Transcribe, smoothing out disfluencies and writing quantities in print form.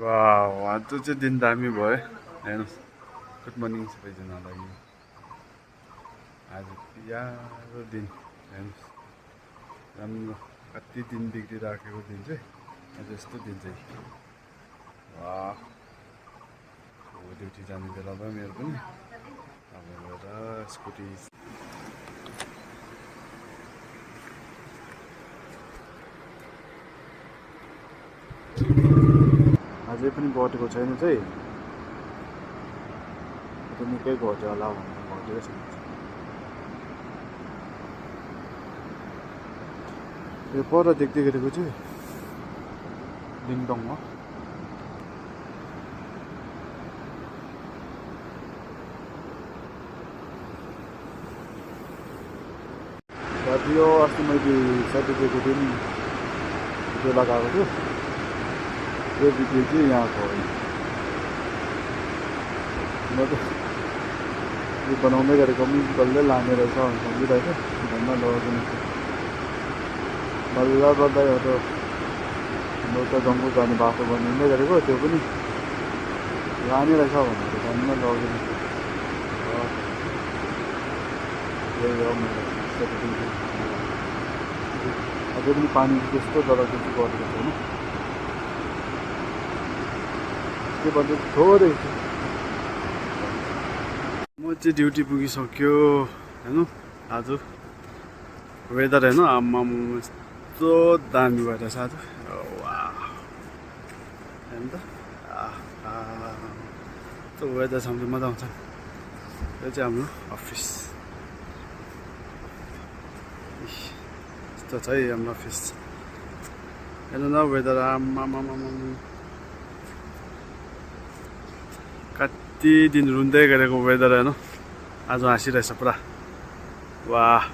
वाह आज चाहिँ दिन दामी भयो हेर्नुहोस्। गुड मर्निङ सबैजनालाई। आज प्यारो दिन हेर्नुहोस्, राम्रो कति दिन बिग्रिराखेको दिन चाहिँ आज यस्तो दिन चाहिँ वाह। ड्युटी जाने बेला भयो मेरो पनि। अब गएर स्कुटी अझै पनि बटेको छैन चाहिँ निकै घट्यो होला भनेर घटेको छैन। यो पर देख्दै गरेको चाहिँ लिङडङ हो। यो अस्ति मैले सर्टिफिकेटको दिन भिडियो लगाएको थियो, यो भिडियो चाहिँ यहाँको होइन। म त यो बनाउँदै गरेको डल्लै लाने रहेछ भनेर सम्झिरहेको भन्दा लगेन। बल्ल गर्दा एउटा त जङ्गु जाने बाटो बनिँदै गरेको त्यो पनि लाने रहेछ भनेर भन्न लगेन। यही हो मेरो अझै पनि पानी त्यस्तो जग्गा चाहिँ गरेको छैन। त्यो भन्दा थोरै म चाहिँ ड्युटी पुगिसक्यो हेर्नु। आज वेदर हेर्नु, आम्मा यस्तो दामी भइरहेछ आज। वाह हेर्नु त, यस्तो वेदर छ भने मजा आउँछ। यो चाहिँ हाम्रो अफिस, यस्तो छ है हाम्रो अफिस। हेर्नु न वेदर, आम्मा कति दिन रुन्दै गरेको वेदर हेर्नु, आज हाँसिरहेछ पुरा। वाह।